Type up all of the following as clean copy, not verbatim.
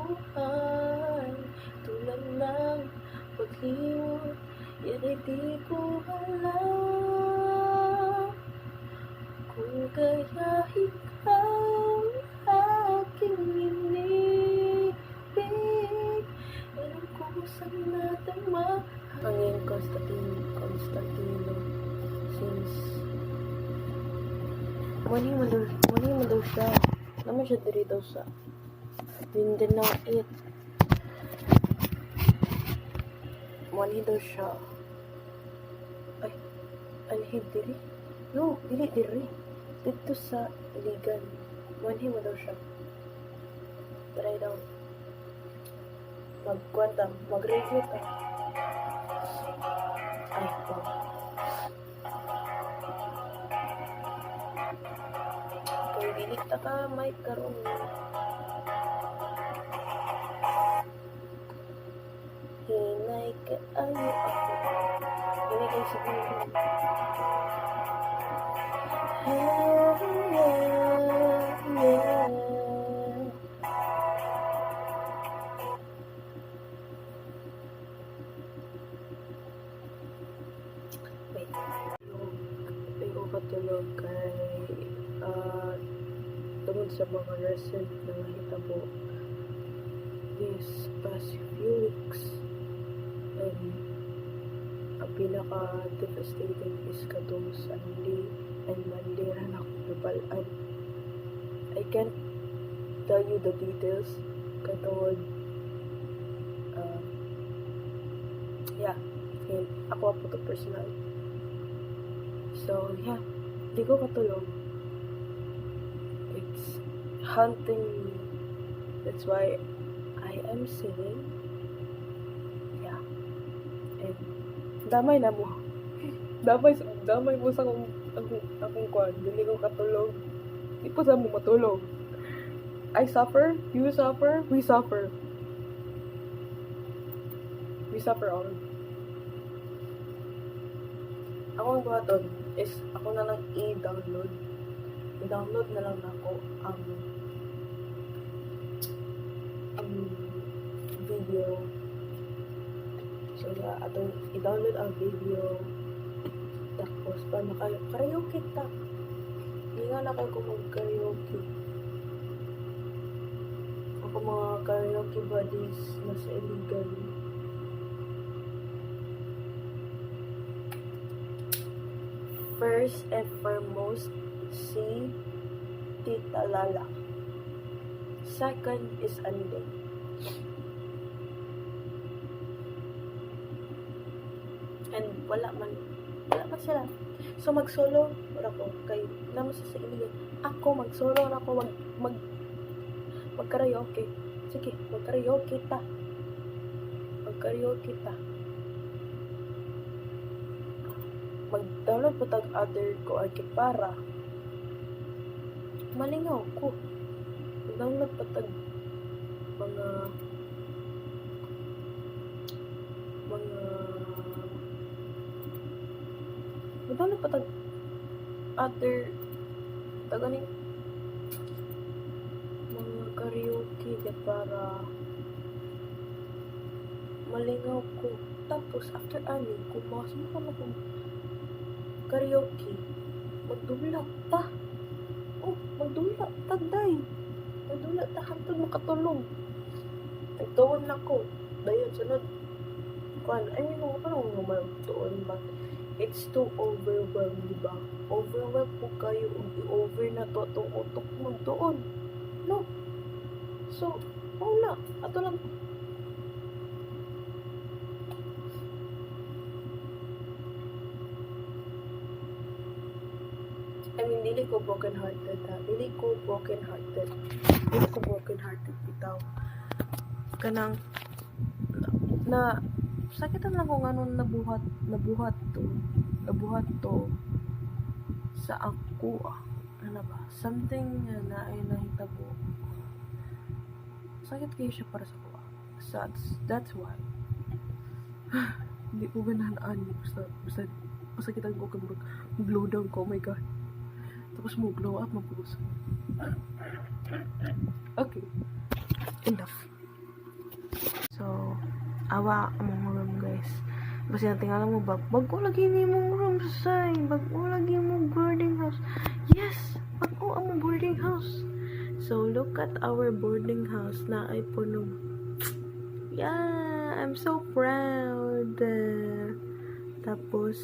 buhay. Tulad ng paglimot, yan ay di ko alam. Kung kaya ikaw aking inibig, alam ko saan nadama. Ang Constantine, Constantino, since mani man daw siya. Naman siya diri daw sa Mindanao 8. Mani daw siya. Ay, anhi diri? No, dili diri. Dito sa Iligan. Manhi mo daw siya. Try daw. Magkwenta, mag-review ta. Ay, oh. Kay dili ta ka mic karon. Hinay kaayo ako. Hinay kayo siguro. Yeah. Wait. Ay ko katulog kay tungod sa mga recent na nahitabo this past few weeks, and ang pinaka devastating is katong Sunday and Monday ra na ako nabal-an. I can't tell you the details kay tungod yeah, and ako po to personal. So yeah, di ko katulog. It's haunting me. That's why I am singing. Yeah. And damay na mo. Damay mo sa akong kwan. Dili ko katulog. Di po sa mo matulog. I suffer, you suffer, we suffer. We suffer all. Ako ang buhaton is ako na lang i-download. I-download na lang nako ang video. So yeah, atong i-download ang video. Tapos pa maka karaoke ta. Hindi nga na kayo kung mag-karaoke. Ako mga karaoke buddies nasa Iligan. First and foremost, si Tita Lala. Second is Ande. And wala man sila. So mag-solo ra ko kay naman sa Iligan. Ako mag-solo ra ko mag mag karaoke. Sige, mag karaoke ta. Mag karaoke ta. Mag-download pa tag other ko ay para malingaw ko. Mag-download pa tag mga mag-download pa tag other tag ano mga karaoke kay para malingaw ko. Tapos after ani kung makasumukan ako karaoke, magdula ta. Oh, magdula ta day. Magdula ta hantod makatulog. Nagtuon na ko. Dayon sunod. Kuan, I mean, wala pa naman magtuon, but it's too overwhelmed, di ba? Overwhelmed po kayo ug i-over na to atong utok magtuon. No. So, mao na. Ato lang. I mean, dili ko broken hearted ha. Dili ko broken hearted. Dili ko broken hearted bitaw. Kanang na sakitan lang ko nganong nabuhat to sa ako ah. Ano ba? Something nga na ay nahitabo. Sakit kayo siya para sa kuha. So, that's why. Hindi ko ganahan ani. Basta, masakitan ko kay murag glow down ko. Oh my God. Tapos mo glow up, mapuso. Okay. Enough. Tan-awa among room, guys. Basta tingala mo ba, bago lagi ni mong room say, bago lagi mong boarding house. Yes, bago among boarding house. So look at our boarding house na ay puno. Yeah, I'm so proud. Tapos,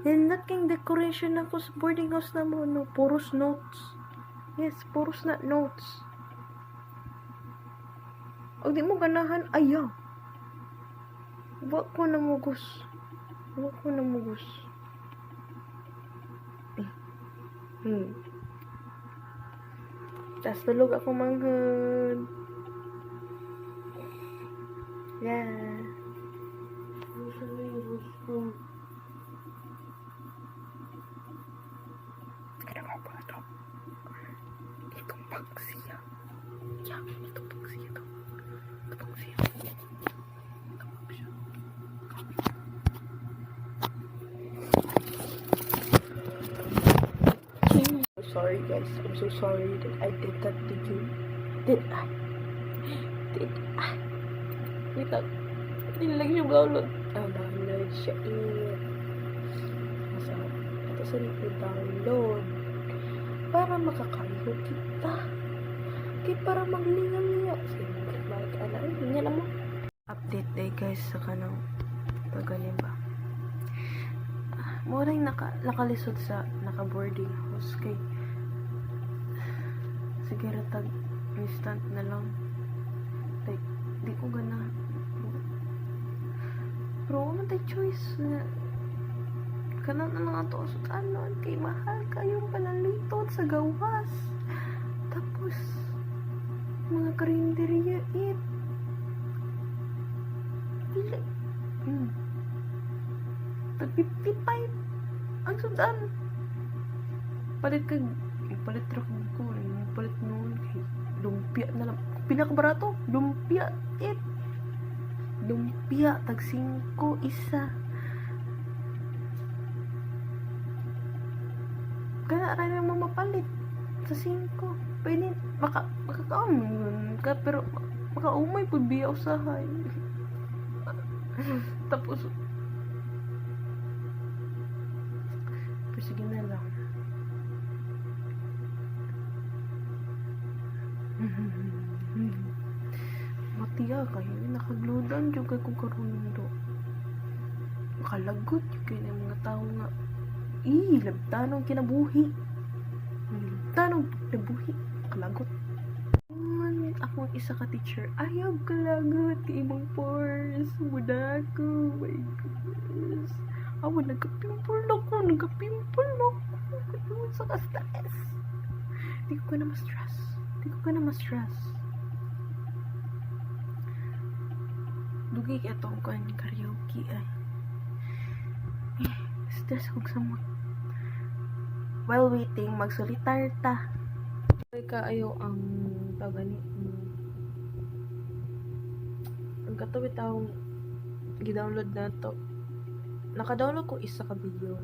Nindot kang decoration ako sa boarding house na mo, no? Puros notes. Yes, puros na notes. Og di mo ganahan, ayaw. Wa ko na mugos. Wa ko na mugos. Eh. Tas tulog ako manghud. Yeah. Itong siya. Yeah, itong siya to. Itong siya. Itong siya. I'm so sorry, guys. I'm so sorry that I did that to you. Did I? Did I? Wait lang. Hindi lang siya download. Ah, download siya. Eh. So, ito sa download. Para makakaraoke kita. Kay para maglinga-linga. Sige, balik ana. Ay, ganyan na mo. Update day, guys, sa kanang paganin ba. Mo rin nakalisod sa naka-boarding house kay sige ra tag instant na lang. Like, di ko gana. Pero wala man tay choice na kana na lang ato sutanon kay mahal kayong panaliton sa gawas. Tapos, mga karinderya it. Dili. Tag 55 ang sudan. Palit kag palit ra ko, palit noon kay lumpia na lang. Pinakabarato, lumpia it. Lumpia tag 5 isa. Kana ra na mo mapalit sa 5. Pwede makakaon yun ka pero makaumay pud biya usahay. Tapos pero sige na lang. Matiya kayo, nakagludan jud kay kung karon do. Makalagot jud kay ng mga tao nga ih, labtanong kinabuhi. Labtanong kinabuhi. Kalagot. Man, akong isa ka teacher, ayaw kalagot kay imong pores. Muda ko. My goodness. Awa, nagka-pimple ako. Nagka-pimple ako. Katulad sa ka-stress. Di ko na ma-stress. Di ko na ma-stress. Dugay kaya itong kuan karaoke ay. Eh, stress kog samot. While waiting, magsulitar ta. Ay kaayo ang pagani. Ang katawid taong gi-download na to. Naka-download ko isa ka video.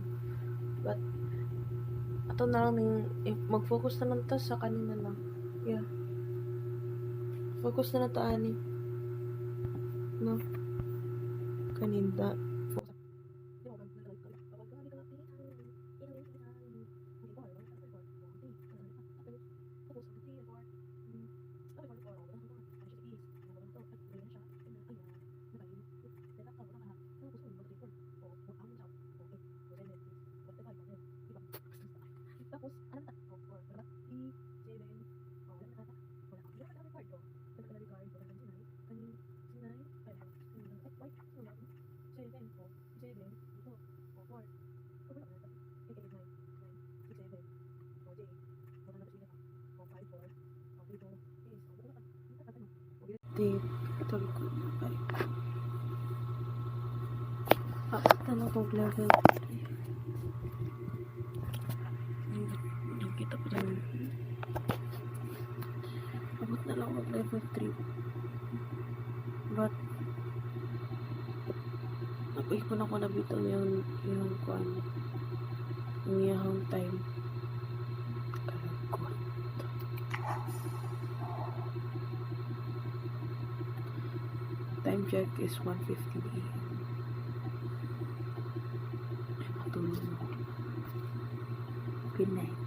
But ato na lang ning eh, mag-focus na lang ta sa kanina lang. Yeah. Focus na lang ta ani. No. Kaninda. Tulog ko na kayo. Apat na kog level 3. Nakita ko na. Abot na lang mag level 3. But, napaipon ako na bitaw yung kuan. Yung iyahang time. Alam ko. Time check is 1:15 a.m. Ay, matulog na ako. Good night.